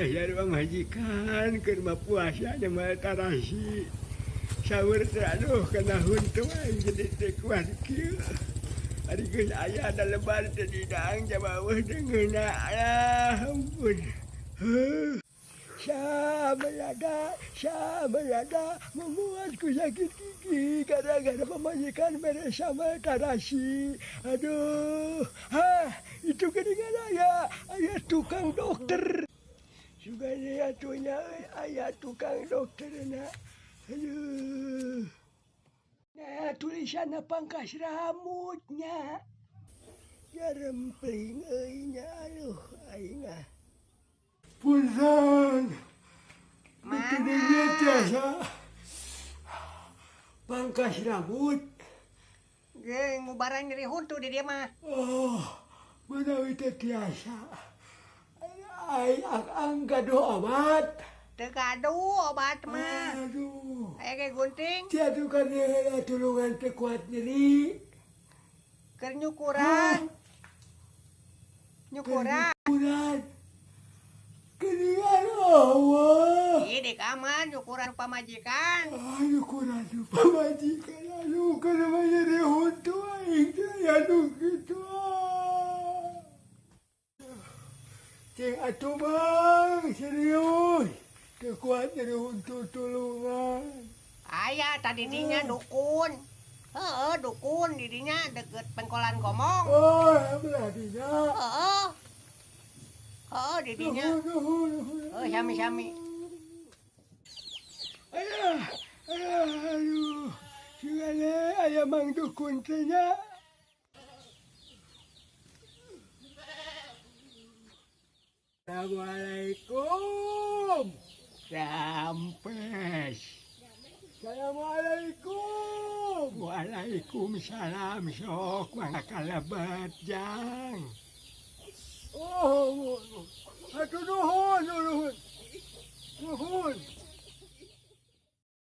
Didahar pamajikan keur mah puasa sambal tarasi. Sahur teh aduh kana huntu aing jadi teu kuat kieu. Ari geus aya da lebar teh didang jabaweuh teh ngeunah ah ampun. Heuh. Samalada, samalada membuatku sakit gigi gara-gara pamajikan mere sambal tarasi. Aduh, hah itu geuningan aya, aya tukang dokter. Sugana atuh nya euy aya tukang dokterna. Aduh. Nah tulisanna pangkas rambut nya. Jarempling euy nya aduh aing ah. Punten. Mana? Tiasa pangkas rambut. Ge ngubaran nyeri huntu di dieu mah. Oh, manawi teh tiasa. Ai ang gaduh obat. Teu gaduh obat mah. Aduh. Aya ge gunting. Tia tuh kan heula tulungan teu kuat nyeri. Keur nyukuran. Nyukuran. Nyukuran. Geuningan Allah. Ih di kamar nyukuran pamajikan. Ah, nyukuran pamajikan. Aduh, kenapa nyeri huntu aing teh aya nu kitu. Cing atuh Bang, serius. Teu kuat nyeri huntu tulungan. Aya tadi dinya dukun. Heeh, dukun di dinya deket pengkolan Gomong. Oh, belah dinya. Heeh. Heeh, di dinya. Nuhun, nuhun, nuhun. Oh, sami-sami. Ayah, ayah, aduh. Sugana aya mang dukun teh nya. Assalamualaikum. Rampes. Assalamualaikum. Waalaikumsalam sok mangga kalebet jang. Oh, aduh nuhun, nuhun. Nuhun.